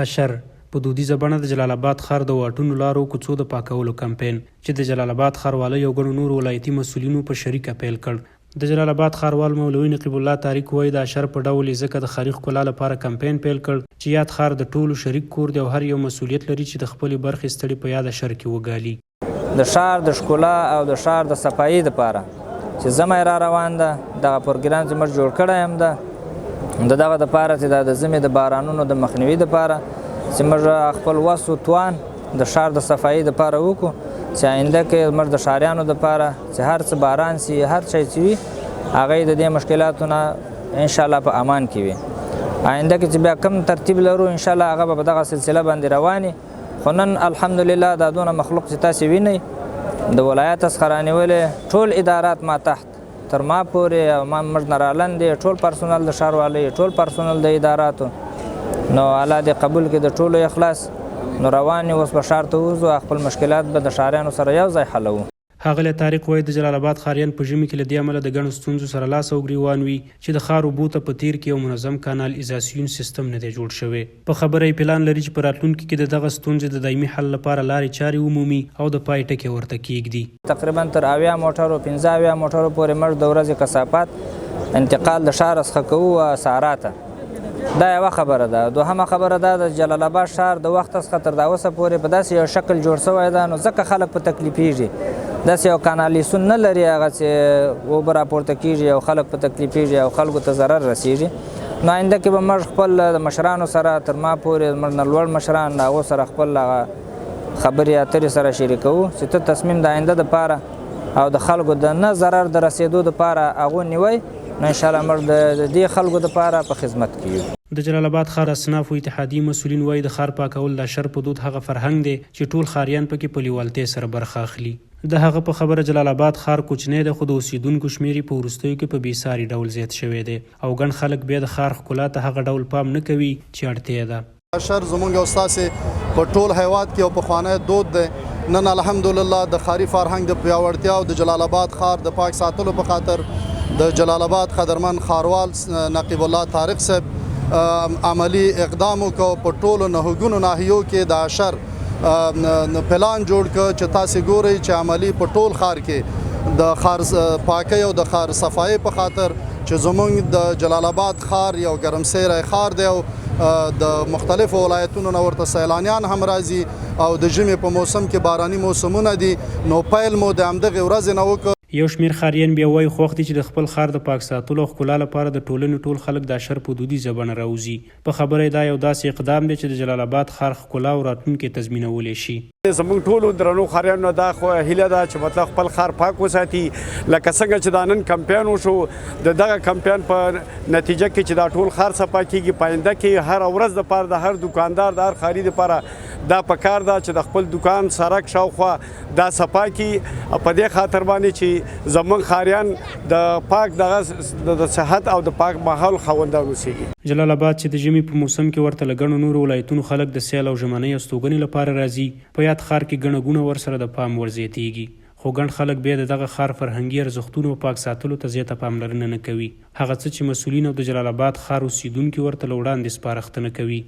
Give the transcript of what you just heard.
اشر، په دودیزه بڼه د جلال اباد ښار د واټونو، لارو او کوڅو د پاکولو کمپاین، چې د جلال اباد ښاروالۍ او ګڼو نورو ولایتي مسؤلینو په شریکه پیل کړ. د جلال اباد ښاروال مولوي نقیب الله طارق وايي، د اشر په ډول یې ځکه د ښاري ښکلا لپاره کمپاین پیل کړ، چې یاد ښار د ټولو شریک کور دی او هر یو مسؤلیت لري چې د خپلې برخې ستړې په یاد اشر کې وګالي. د ښار د ښکلا او د ښار د صفایي دپاره چې زمی را روان ده، دغه پروګرام چې موږ جوړ کړی هم ده، د دغه دپاره چې دا د ژمي د بارانونو د مخنیوي دپاره چې موږ خپل وس و توان د ښار د صفایي دپاره وکړو، چې آینده کې موږ د ښاریانو دپاره چې هر څه باران سي، هر چای چې وي، هغه د دې مشکلاتو نه انشاءالله په امان کې وي. آینده کې چې بیا کوم ترتیب لرو، انشاءالله هغه به په دغه سلسله باندې رواني. خو نن الحمدلله دا دونه مخلوق چې تاسې وینئ، د ولایت څخه رانیولې ټول ادارات ما تحت تر ما پورې او ما موږ نه رالاندې ټول پرسونل د ښاروالۍ، ټول پرسونل د اداراتو، نو الله دې قبول کړي د ټولو اخلاص. نو روان یو، اوس به ښار ته وځو، خپل مشکلات به د ښاریانو سره یو ځای حلوو. ښاغلی طارق وايي، د جلال اباد ښاریان په ژمي کې له دې امله د ګڼو ستونزو سره لاس او ګریوان وي چې د ښار اوبو ته په تېر کې یو منظم کانال ایزاسیون سیستم نه دی جوړ شوی. په خبره یې پلان لري چې په راتلونکي کې د دغه ستونزې د دایمي حل لپاره لارې چارې ومومي او د پای ټکی ورته کېږدي. تقریباً تر 70 موټرو، 75 موټرو پورې موږ د ورځې کثافات انتقال د ښاره څخه کوو سارا ته. دا یوه خبره ده. دوهمه خبره دا ده، جلال اباد ښار د وخت څخه تر دا اوسه پورې په داسې یو شکل جوړ شوی ده، نو ځکه خلک په تکلیفېږي. داسې یو کانالیسون نه لري هغه چې اوبه راپورته کېږي او خلک په تکلیفېږي او خلکو ته ضرر رسېږي. نو آینده کې به موږ خپل د مشرانو سره تر ما پورې موږ نه لوړ مشران د هغو سره خپل هغه خبرې اترې سره شریکوو چې ته تصمیم د آینده دپاره او د خلکو د نه ضرر د رسېدو دپاره هغو نیوی، نو انشاءالله موږ د دې خلکو دپاره په خدمت کې یو. د جلال اباد ښار اصنافو اتحادیې مسؤلین وايي، د ښار پاکول د اشر په دود هغه فرهنګ دی چې ټول ښاریان پکې په لیوالتیا سره برخه اخلي. د هغه په خبره جلال اباد ښار کوچنی دی خو د اوسېدونکو شمېر یې په وروستیو کې په بې ساري ډول زیات شوی دی او ګڼ خلک بیا د ښار ښکلا ته هغه ډول پام نه کوي چې اړتیا ده. اشر زمونږ او ستاسې په ټول هیواد کې یو پخوانی دود دی. نن الحمدلله د ښاري فرهنګ د پیاوړتیا او د جلال آباد ښار د پاک ساتلو په خاطر د جلال آباد قدرمن ښاروال نقیب الله طارق صاحب عملی اقدام وکړ، په ټولو نهګونو ناحیو کې د اشر پلان جوړ کړ چې تاسې ګورئ چې عملی په ټول ښار کې د ښار پاکۍ او د ښار صفایۍ په خاطر چې زمونږ د جلال آباد ښار یو ګرمسیری ښار دی او د مختلفو ولایتونو نه ورته سیلانیان هم راځي او د ژمي په موسم کې باراني موسمونه دي، نو پیل مو د همدغې ورځې نه وکړ. یو شمېر ښاریان بیا وايي، خوښ دي چې د خپل ښار د پاک ساتلو او ښکلا لپاره د ټولنې ټول خلک د اشر په دودیزه بڼه راوځي. په خبره یې دا یو داسې اقدام دی چې د جلال اباد ښار ښکلا او راتلونکی تضمینولی شي. زموږ ټولو درنو ښاریانو نه دا خو هیله ده چې مطلب خپل ښار پاک وساتي، لکه څنګه چې دا نن کمپاین وشو، د دغه کمپاین په نتیجه کې چې دا ټول ښار صفا کیږي، په آینده کې هره ورځ دپاره د هر دوکاندار د هر ښاري دپاره دا پکار ده چې د خپل دوکان سرک شاوخوا دا صفا کړي، په دې خاطر باندې چې زموږ ښاریان د پاک دغه د صحت او د پاک ماحول خاوندان اوسیږي. جلال اباد چې د ژمي په موسم کې ورته له ګڼو نورو ولایتونو خلک د سیل او ژمنۍ استوګنې لپاره راځي، په یاد ښار کې ګڼه ګوڼه ورسره د پام وړ زیاتیږي، خو ګڼ خلک بیا د دغه ښار فرهنګي ارزښتونو او پاک ساتلو ته زیاته پاملرنه نه کوي، هغه څه چې مسؤلین او د جلال اباد ښار اوسیدونکي ورته له وړاندې سپارښتنه کوي.